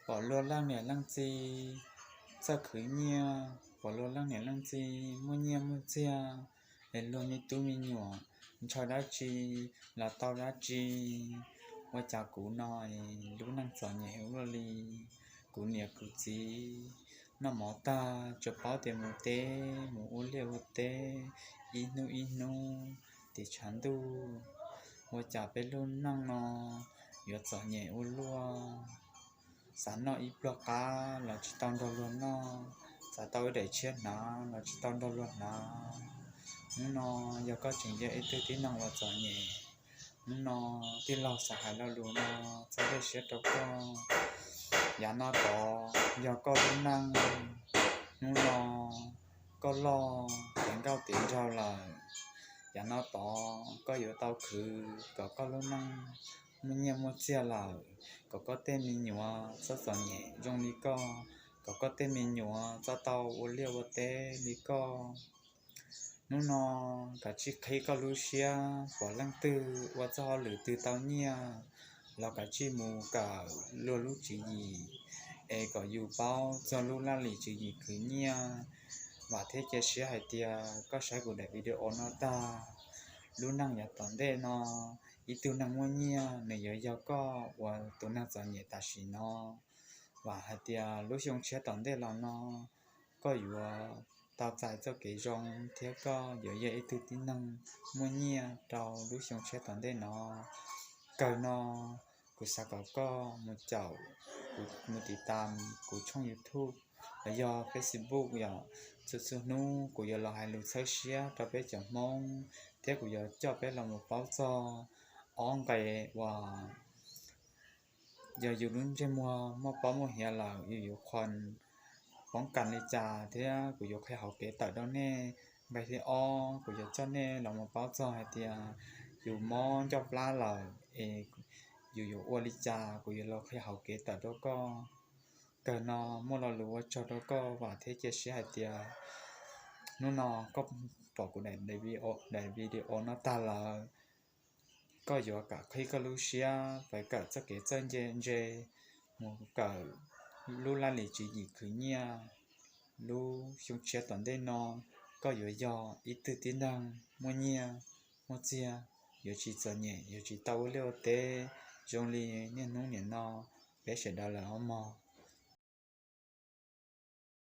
Pom luag leej niam leej txiv txawj khwv nyiaj, pom luag leej niam leej txiv muaj nyiaj muaj txiag, es luag me tub me nyuam ntshaw dab tsi los tau dab tsi. Ua cas kuv no lub neej txom nyem ua luaj li. Kuv niam kuv txiv noj mov tag tsuas paub tias mus teb, mus ua liaj ua teb ib hnub ib hnub tim tshav ntuj. Ua cas peb lub neej no yuav txom nyem ua luaj. Xav noj ib pluag qab los tsis tau nrog luag noj, xav tau ib daim tshiab hnav los tsis tau nrog luag hnav. Hnub no yog koj tseem yog ib tug tib neeg uas txom nyem, hnub no tij laug xav hais lo lus no txog dej siab rau koj. Yav no tod yog koj lub neej. Hnub no koj loj tiav nkauj tiav nraug lawm. Yav no tod koj yuav tau khwv kom koj lub neej muaj nyiaj muaj txiag lawm, kom koj tej me nyuam txhob txom nyem zoo li koj, kom koj tej me nyuam txhob tau ua liaj ua teb li koj. Hnub no kav tsij qhib koj lub siab, pom leej twg ua txoj hauj lwm twg tau nyiaj los kav tsij mus kawm luag lub tswv yim, es kom yus paub txog lub laj lim tswv yim khwv nyiaj. Vam thiab cia siab hais tias koj saib kuv daim video no tag, lub neej yav tom ntej no ib tug neeg muaj nyiaj nws yuav yog koj uas tus neeg txom nyem tam sim no. Vam hais tias lub xyoo tshiab tom ntej los no koj yuav tau txais txoj kev zoo thiab koj yuav yog ib tug tib neeg muaj nyiaj rau lub xyoo tshiab tom ntej no. Kawg no kuv xav kom koj mus caum, mus tiv tas kuv tshooj YouTube los yog Facebook yom. Txhua txhua hnub kuv yuav los hais lus txhawb siab rau peb cov Hmoob thiab kuv yuav coj peb los mus paub txog ob nqe uas yog yus lub ntsej muag muaj pob muaj hiav lawm yus yuav qhuas poob kas li cas thiab kuv yuav qhia hauv kev tawm rau nej. Nqe thib ob kuv yuav coj nej los mus paub txog hais tias yus mob ncauj plab lawm es yus yuav ua li cas, kuv yuav los qhia hauv kev tawm rau koj. Kawg no muaj lo lus ua tsaug rau koj, vam thiab cia siab hais tias hnub no koj pom kuv daim video no tag lawm, koj yuav kam qhib koj lub siab pais kawm txoj kev txawj ntse mus kawm lub laj lim tswv yim khwv nyiaj. Lub xyoo tshiab tom ntej no koj yuav yog ib tug tib neeg muaj nyiaj muaj txiag, yuav tsis txom nyem, yuav tsis tau ua liaj ua teb zoo li niaj hnub nim no peb sawv daws lawm os mog.